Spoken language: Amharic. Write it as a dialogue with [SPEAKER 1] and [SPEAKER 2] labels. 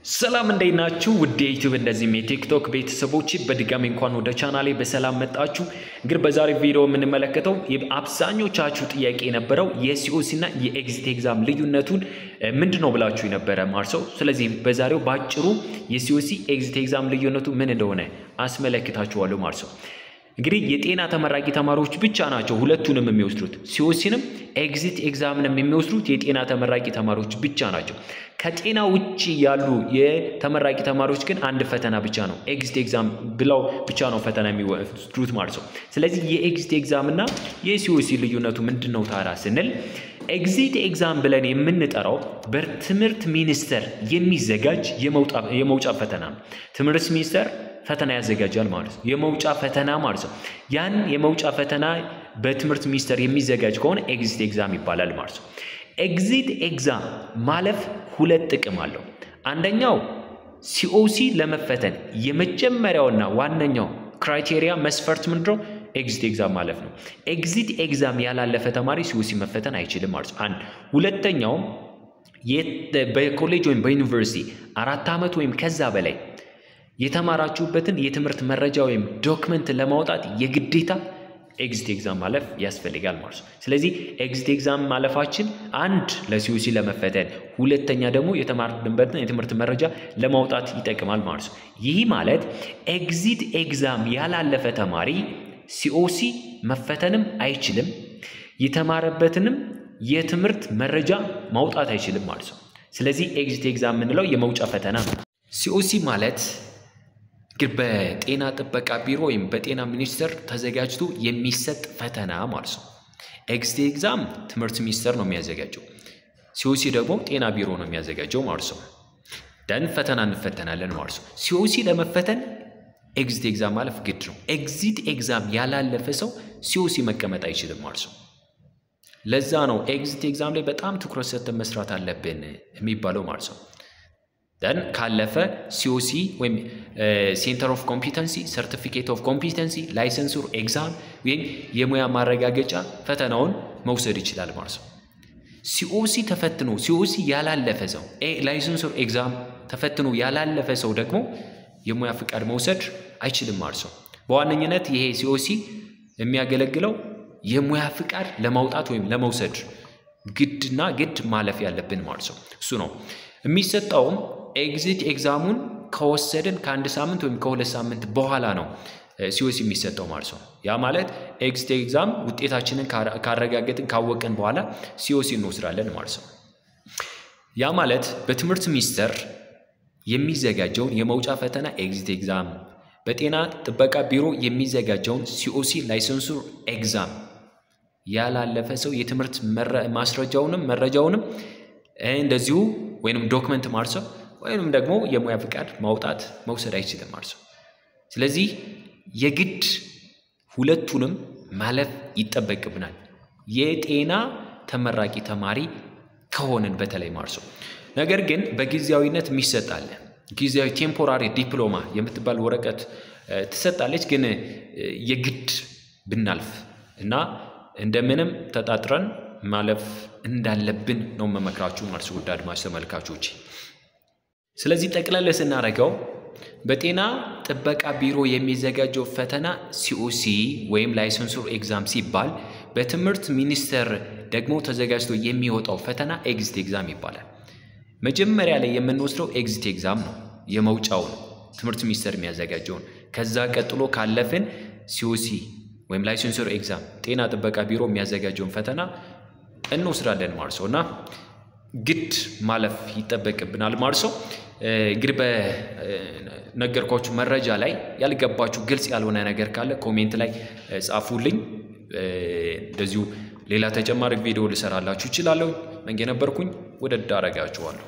[SPEAKER 1] ሰላም እንዴት ናችሁ? ውድ የዩቲዩብ እንደዚህም የቲክቶክ ቤተሰቦች በድጋሚ እንኳን ወደ ቻናሌ በሰላም መጣችሁ። እንግዲህ በዛሬ ቪዲዮ የምንመለከተው አብዛኞቻችሁ ጥያቄ የነበረው የ COC እና የ exit exam ልዩነቱን ምንድን ነው ብላችሁ የነበረ ማለት ነው። ስለዚህ በዛሬው ባጭሩ የ COC exit exam ልዩነቱ ምን እንደሆነ አስመለክታችኋለሁ ማለት ነው። እንግዲህ የጤና ተመራቂ ተማሪዎች ብቻ ናቸው ሁለቱንም የሚወስዱት። COC ንም exit exam ንም የሚወስዱት የጤና ተመራቂ ተማሪዎች ብቻ ናቸው። ከጤና ውጪ ያሉ የተመራቂ ተማሪዎች ግን አንድ ፈተና ብቻ ነው፣ exit exam ብለው ብቻ ነው ፈተና የሚወስዱት ማለት ነው። ስለዚህ የ exit exam እና የ COC ልዩነቱ ምንድን ነው ታዲያ ስንል exit exam ብለን የምንጠራው በትምህርት ሚኒስቴር የሚዘጋጅ የመውጫ ፈተና ነው። ትምህርት ሚኒስቴር ፈተና ያዘጋጃል ማለት ነው። የመውጫ ፈተና ማለት ነው። ያን የመውጫ ፈተና በትምህርት ሚኒስቴር የሚዘጋጅ ከሆነ exit exam ይባላል ማለት ነው። Exit exam ማለፍ ሁለት ጥቅም አለው። አንደኛው COC ለመፈተን የመጀመሪያውና ዋነኛው criteria መስፈርት ምንድነው? Exit exam ማለፍ ነው። Exit exam ያላለፈ ተማሪ COC መፈተን አይችልም ማለት ነው። አንድ ሁለተኛው በኮሌጅ ወይም በዩኒቨርሲቲ 4 ዓመት ወይም ከዛ በላይ የተማራችሁበትን የትምህርት መረጃ ወይም document ለማውጣት የግዴታ exit exam ማለፍ ያስፈልጋል ማለት ነው። ስለዚህ exit exam ማለፋችን አንድ ለ COC ለመፈተን፣ ሁለተኛ ደግሞ የተማርንበትን የትምህርት መረጃ ለማውጣት ይጠቅማል ማለት ነው። ይህ ማለት exit exam ያላለፈ ተማሪ COC መፈተንም አይችልም፣ የተማረበትንም የትምህርት መረጃ ማውጣት አይችልም ማለት ነው። ስለዚህ exit exam የምንለው የመውጫ ፈተና ነው። COC ማለት በጤና ጥበቃ ቢሮ ወይም በጤና ሚኒስቴር ተዘጋጅቶ የሚሰጥ ፈተና ማለት ነው። Exit exam ትምህርት ሚኒስቴር ነው የሚያዘጋጀው። COC ደግሞ ጤና ቢሮ ነው የሚያዘጋጀው ማለት ነው። Then ፈተና እንፈተናለን ማለት ነው። COC ለመፈተን exit exam ማለፍ ግድ ነው። Exit exam ያላለፈ ሰው COC መቀመጥ አይችልም ማለት ነው። ለዛ ነው exit exam ላይ በጣም ትኩረት ሰጥተን መስራት አለብን የሚባለው ማለት ነው። Then ካለፈ COC ወይም center of competency፣ certificate of competency፣ licensure exam ወይም የሙያ ማረጋገጫ ፈተናውን መውሰድ ይችላል ማለት ነው። COC ተፈትኖ COC ያላለፈ ሰው፣ licensure exam ተፈትኖ ያላለፈ ሰው ደግሞ የሙያ ፍቃድ መውሰድ አይችልም ማለት ነው። በዋነኝነት ይሄ COC የሚያገለግለው የሙያ ፍቃድ ለማውጣት ወይም ለመውሰድ ግድና ግድ ማለፍ ያለብን ማለት ነው። እሱ ነው የሚሰጠውም። Exit exam ኡን ከወሰድን ከአንድ ሳምንት ወይም ከ2 ሳምንት በኋላ ነው COC የሚሰጠው ማለት ነው። ያ ማለት exit exam ውጤታችንን ካረጋገጥን ካወቅን በኋላ COC እንወስዳለን ማለት ነው። ያ ማለት በትምህርት ሚኒስቴር የሚዘጋጀውን የመውጫ ፈተና exit exam፣ በጤና ጥበቃ ቢሮ የሚዘጋጀውን COC licensure exam ያላለፈ ሰው የትምህርት ማስረጃውንም መረጃውንም እንደዚሁ ወይንም document ማለት ነው ወይንም ደግሞ የሙያ ፍቃድ ማውጣት መውሰድ አይችልም ማለት ነው። ስለዚህ የግድ ሁለቱንም ማለፍ ይጠበቅብናል የጤና ተመራቂ ተማሪ ከሆንን በተለይ ማለት ነው። ነገር ግን በጊዜያዊነት የሚሰጥ አለ። ጊዜያዊ temporary ዲፕሎማ የምትባል ወረቀት ትሰጣለች። ግን የግድ ብናልፍ እና እንደምንም ተጣጥረን ማለፍ እንዳለብን ነው መመክራችሁ ማለት ነው ውድ አድማጭ ተመልካቾች። ስለዚህ ጠቅለል ስናደርገው በጤና ጥበቃ ቢሮ የሚዘጋጀው ፈተና COC ወይም licensure exam ሲባል፣ በትምህርት ሚኒስቴር ደግሞ ተዘጋጅቶ የሚወጣው ፈተና exit exam ይባላል። መጀመሪያ ላይ የምንወስደው exit exam ነው፣ የመውጫው ነው፣ ትምህርት ሚኒስቴር የሚያዘጋጀውን። ከዛ ቀጥሎ ካለፍን COC ወይም licensure exam ጤና ጥበቃ ቢሮ የሚያዘጋጀውን ፈተና እንወስዳለን ማለት ነው። እና ግድ ማለፍ ይጠበቅብናል ማለት ነው። እንግዲህ በነገርኳችሁ መረጃ ላይ ያልገባችሁ ግልጽ ያልሆነ ነገር ካለ comment ላይ ጻፉልኝ። እንደዚሁ ሌላ ተጨማሪ ቪዲዮ ልሰራላችሁ እችላለሁ። መንጌ ነበርኩኝ። ወደድ አደርጋችኋለሁ።